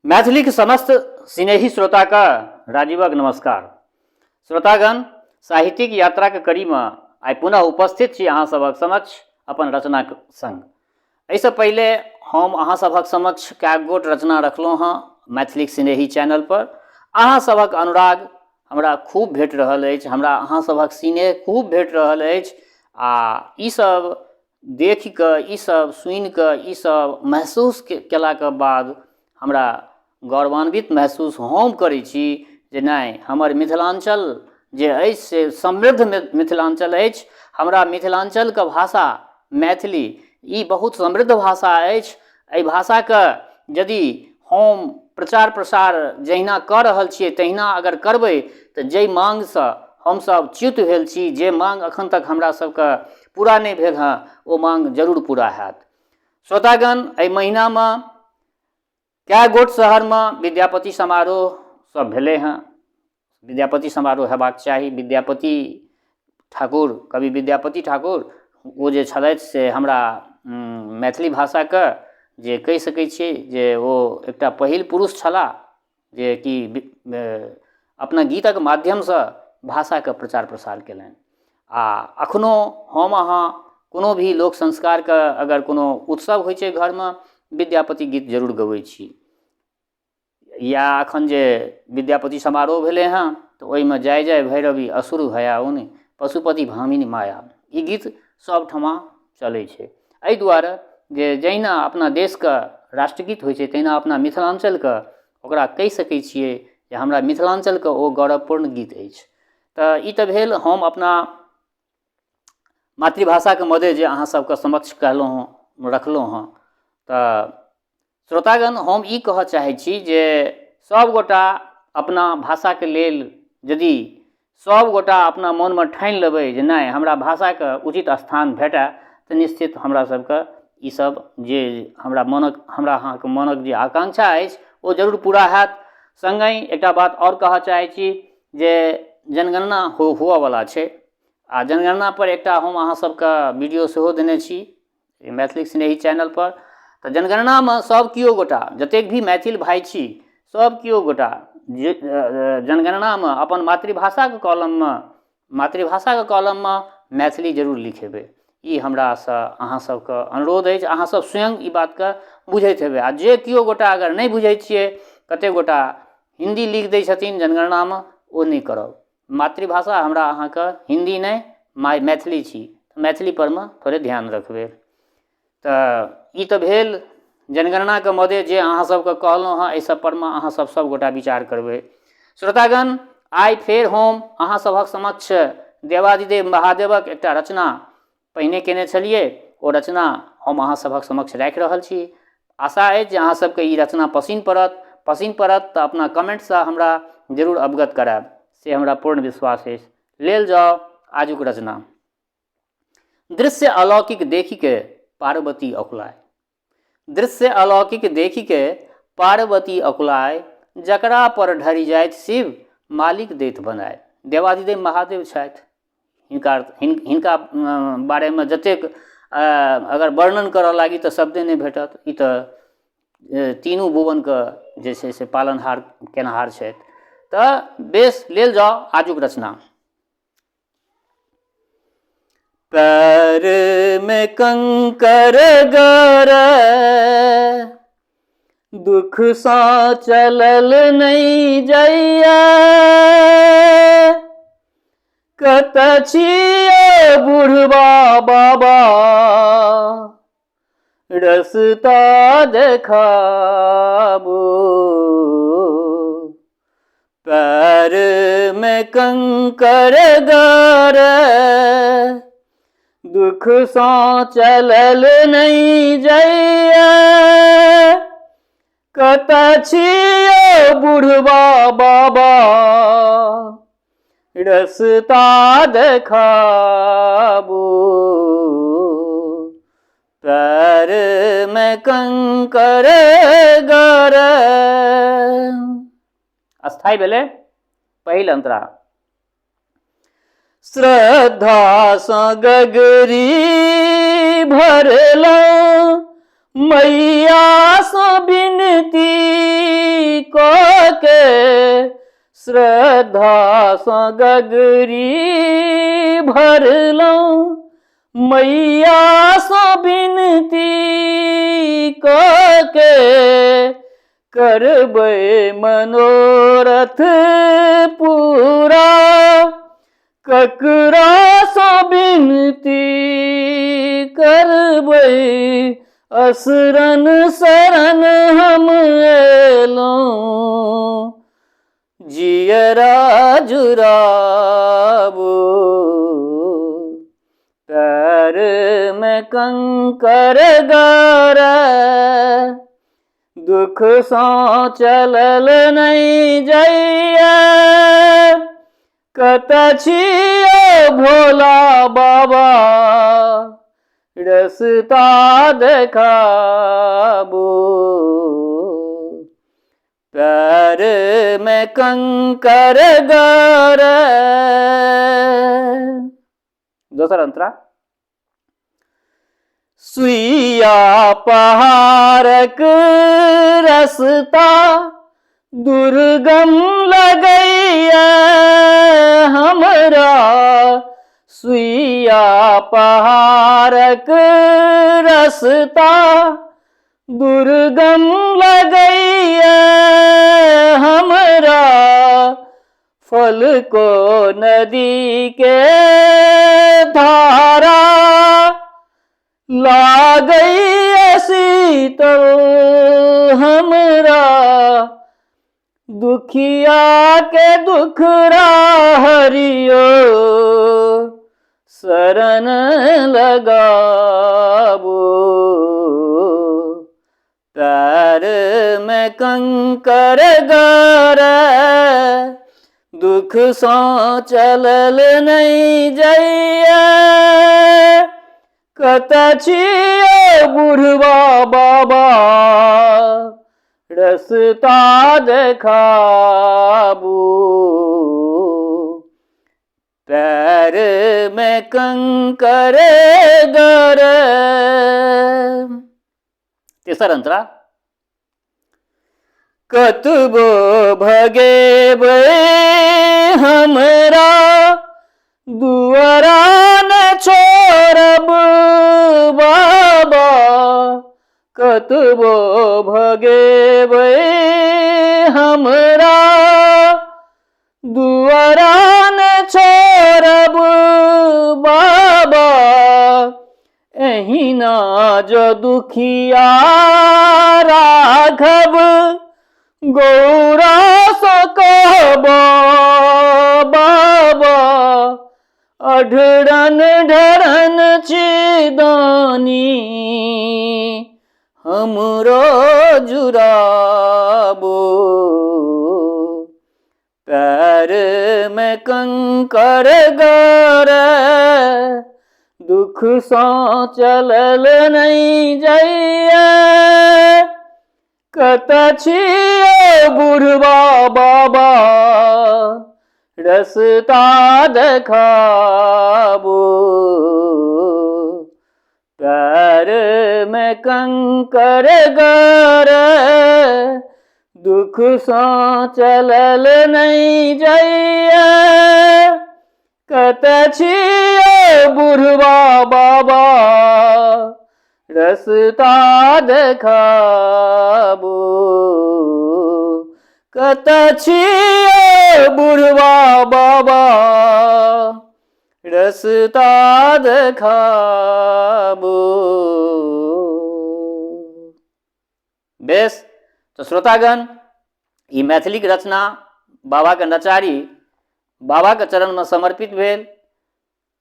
मैथिलीक समस्त सिनेही श्रोताके राजीवक नमस्कार। श्रोतागण, साहित्यिक यात्राक कड़ीमे आइ पुनः उपस्थित छी अहाँ सभक समक्ष अपन रचनाक संग। एहिसँ पहिले हम अहाँ सभक समक्ष कए गोट रचना रखलहुँ हँ मैथिलीक सिनेही चैनल पर। अहाँ सभक अनुराग हमरा खूब भेट रहल अछि, हमरा अहाँ सभक सिनेह खूब भेट रहल अछि आ ईसब देखिकऽ, ईसब सुनिकऽ, ईसब महसूस केलाके बाद हमरा गौरवान्वित महसूस हम करै छी जे नहि, हमर मिथिलाञ्चल जे अछि से समृद्ध मिथिलाञ्चल अछि। हमरा मिथिलाञ्चलके भाषा मैथिली ई बहुत समृद्ध भाषा अछि। एहि भाषाके यदि हम प्रचार प्रसार जहिना कऽ रहल छियै तहिना अगर करबै तऽ जाहि माँगसँ हमसभ च्युत भेल छी, जे माँग एखन तक हमरा सबके पूरा नहि भेल हँ, ओ माँग जरूर पूरा हैत। श्रोतागण, एहि महिनामे कए गोट शहरमे विद्यापति समारोह सब भेलै हँ। विद्यापति समारोह हेबाक चाही। विद्यापति ठाकुर, कवि विद्यापति ठाकुर ओ जे छलथि से हमरा मैथिली भाषाके जे कहि सकै छियै जे ओ एकटा पहिल पुरुष छलाह जे कि अपना गीतक माध्यमसँ भाषाके प्रचार प्रसार केलनि। आ एखनो हम अहाँ कोनो भी लोक संस्कारके अगर कोनो उत्सव होइ छै घरमे, विद्यापति गीत जरूर गबै छी। या एखन जे विद्यापति समारोह भेलै हँ तऽ ओहिमे जय जय भैरवि असुर भयाउनि पशुपति भामिनी माया, ई गीत सभठमा चलै छै। एहि दुआरे जे जहिना अपना देशके राष्ट्रगीत होइ छै तहिना अपना मिथिलाञ्चलके ओकरा कहि सकै छियै जे हमरा मिथिलाञ्चलके ओ गौरवपूर्ण गीत अछि। तऽ ई तऽ भेल हम अपना मातृभाषाके मदे जे अहाँ सबके समक्ष कहलहुँ हँ, रखलहुँ हँ। तऽ श्रोतागण, हम ई कहऽ चाहै छी जे सभगोटा अपना भाषाके लेल यदि सभगोटा अपना मोनमे ठानि लेबै जे नहि, हमरा भाषाके उचित स्थान भेटय, तऽ निश्चित हमरा सबके ईसब जे हमरा मोनक, हमरा अहाँके मोनक जे आकांक्षा अछि ओ जरूर पूरा हैत। सङ्गहि एकटा बात आओर कहऽ चाहै छी जे जनगणना हुअवला छै आ जनगणनापर एकटा हम अहाँ सबके वीडियो सेहो देने छी मैथिली स्नेही चैनलपर। तऽ जनगणनामे सब केओ गोटा, जतेक भी मैथिल भाइ छी, सब केओ गोटा जे जनगणनामे अपन मातृभाषाके कॉलममे, मातृभाषाके कॉलममे मैथिली जरूर लिखेबै। ई हमरासँ अहाँ सबके अनुरोध अछि। अहाँ सब स्वयं ई बातके बुझैत हेबै आ जे केओ गोटा अगर नहि बुझै छियै, कतेक गोटा हिन्दी लिख दै छथिन जनगणनामे, ओ नहि करब। मातृभाषा हमरा अहाँके हिन्दी नहि, मैथिली छी, मैथिली परमे थोड़े ध्यान रखबै। तऽ ई तऽ भेल जनगणनाके मदे जे अहाँ सबके कहलहुँ हँ, एहि सब परमे अहाँ सब सबगोटा विचार करबै। श्रोतागण, आइ फेर हम अहाँ सभक समक्ष देवाधिदेव महादेवक एकटा रचना पहिने केने छलियै, ओ रचना हम अहाँ सभक समक्ष राखि रहल छी। आशा अछि जे अहाँ सबके ई रचना पसिन पड़त। पसिन पड़त तऽ अपना कमेन्टसँ हमरा जरूर अवगत करायब, से हमरा पूर्ण विश्वास अछि। लेल जाउ आजुक रचना। दृश्य अलौकिक देखिके पार्वती अकुलाय, दृश्य अलौकिक देखिके पार्वती अकुलाय, जकरा पर ढरि जाइत शिव मालिक दैत बनाय। देवाधिदेव महादेव छथि, हिनका हिनका बारेमे जतेक अगर वर्णन करऽ लागी तऽ शब्दे नहि भेटत। ई तऽ तीनू भुवनके जे छै से पालनहार केनहार छथि। तऽ बेस, लेल जाउ आजुक रचना। पैर में कंकर गर, दुख सा चलल नहीं जइया, कत छियै बुढ़बा बाबा रस्ता देखाबू। पैर में कंकर गर, दुख सा चलल नहीं जइया, कत छियै बुढ़बा बाबा रस्ता देखाबू। पैर में कंकर गर। अस्थायी भेलै पहिल अंतरा। श्रद्धा सँ गगरी भरलहुँ, मैया सँ विनती के श्रद्धासँ गगरी भरलहुँ, मैयासँ विनती कऽ के करबै मनोरथ पूरा। ककरासँ विनती करबै, असरन शरण हम एलहुँ, जियरा जुराबू। पैरमे कंकर गड़ै, दुखसँ चलल नहि जाइए। कतऽ छियै भोला बाबा, रस्ता देखाबू। पैरमे कंकर गड़ै। दोसर अंतरा। सुइया पहाड़क रस्ता दुर्गम लगैया हमरा, सुइया पहाड़क रस्ता दुर्गम लगैया हमरा। फलको नदी के धारा लागैया शीतल हमरा। दुखिया के दुखरा हरियो, शरण लगाबू। पैरमे कंकर गड़ै, दुखसँ चलल नहि जाइए। कतऽ छियै बुढ़बा बाबा, रस्ता देखाबू। पैरमे कंकर गड़ै। तेसर अंतरा। कतबो भगेबै हमरा, दुआरा न छोड़ब बाबा। कतबो भगेबै हमरा, दुआरा न छोड़ब बाबा। एहिना जो दुखिया राघव, गौरासँ कहब बाबा। अढरन ढरन छी दानी, हमरो जुराबू। पैरमे कंकर गड़ै, दुखसँ चलल नहि जाइए। कतऽ छियै बुढ़बा बाबा, रस्ता देखाबू। पैरमे कंकर गड़ै, दुखसँ चलल नहि जाइए। कतऽ छियै बुढ़बा बाबा, रस्ता देखाबू। कतऽ छियै बुढ़बा बाबा, रस्ता देखाबू। बेस तऽ श्रोतागण, ई मैथिलीक रचना बाबाके नचारी बाबाके चरणमे समर्पित भेल।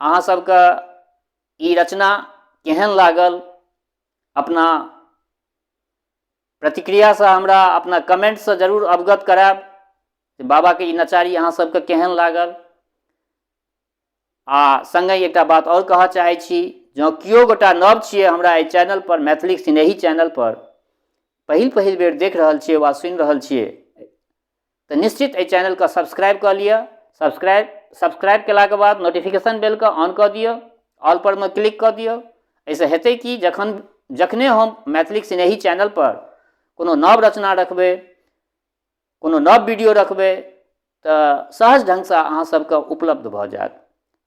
अहाँ सबके ई रचना केहन लागल, अपना प्रतिक्रियासँ हमरा अपना कमेन्टसँ जरूर अवगत करायब जे बाबाके ई नचारी अहाँ सबके केहन लागल। आ सङ्गहि एकटा बात आओर कहऽ चाहै छी, जँ केओ गोटा नव छियै हमरा एहि चैनलपर, मैथिलीक सिनेही चैनलपर पहिल पहिल बेर देख रहल छियै वा सुनि रहल छियै, तऽ निश्चित एहि चैनलके सब्सक्राइब कऽ लिअ। सब्सक्राइब केलाके बाद नोटिफिकेशन बेलके ऑन कऽ दियौ, ऑल परमे क्लिक कऽ दियौ। एहिसँ हेतै कि जखने हम मैथिलीक सिनेही चैनलपर कोनो नव रचना रखबै कोनो नव वीडियो रखबै तऽ सहज ढङ्गसँ अहाँ सबके उपलब्ध भऽ जायत।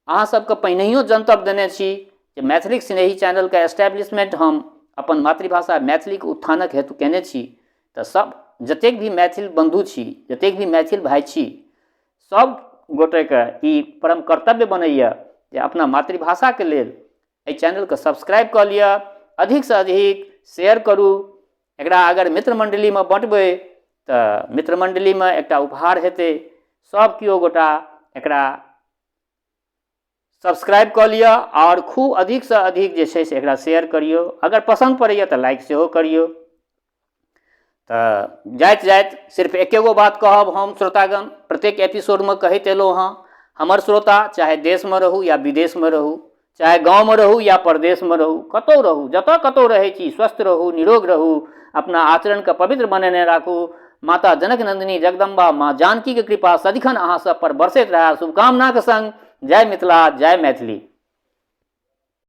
अहाँ सबके पहिनहियो जनतब देने छी जे मैथिलीक स्नेही चैनलके एस्टैब्लिशमेंट हम अपन मातृभाषा मैथिलीके उत्थानक हेतु कयने छी। तऽ सब जतेक भी मैथिल बन्धु छी, जतेक भी मैथिल भाइ छी, सब गोटेके ई परम कर्तव्य बनैए जे अपना मातृभाषाके लेल एहि चैनलके सब्सक्राइब कऽ लिअ, अधिकसँ अधिक शेयर करू। एकरा अगर मित्र मण्डलीमे बँटबै तऽ मित्र मण्डलीमे एकटा उपहार हेतै। सब केओ गोटा एकरा सब्सक्राइब कऽ लिअ आओर खूब अधिकसँ अधिक जे छै से एकरा शेयर करियौ। अगर पसन्द पड़ैए तऽ लाइक सेहो करियौ। तऽ जाइत जाइत सिर्फ एके गो बात कहब हम श्रोतागण, प्रत्येक एपिसोडमे कहैत एलहुँ हँ, हमर श्रोता चाहे देशमे रहू या विदेशमे रहू, चाहे गाँवमे रहू या परदेशमे रहू, कतहु रहू, जतऽ कतहु रहै छी, स्वस्थ रहू, निरोग रहू, अपना आचरणके पवित्र बनेने राखू। माता जनक नन्दिनी जगदम्बा माँ जानकीके कृपा सदिखन अहाँ सब पर बरसैत रहए। शुभकामनाके सङ्ग जय मिथिला, जय मैथिली।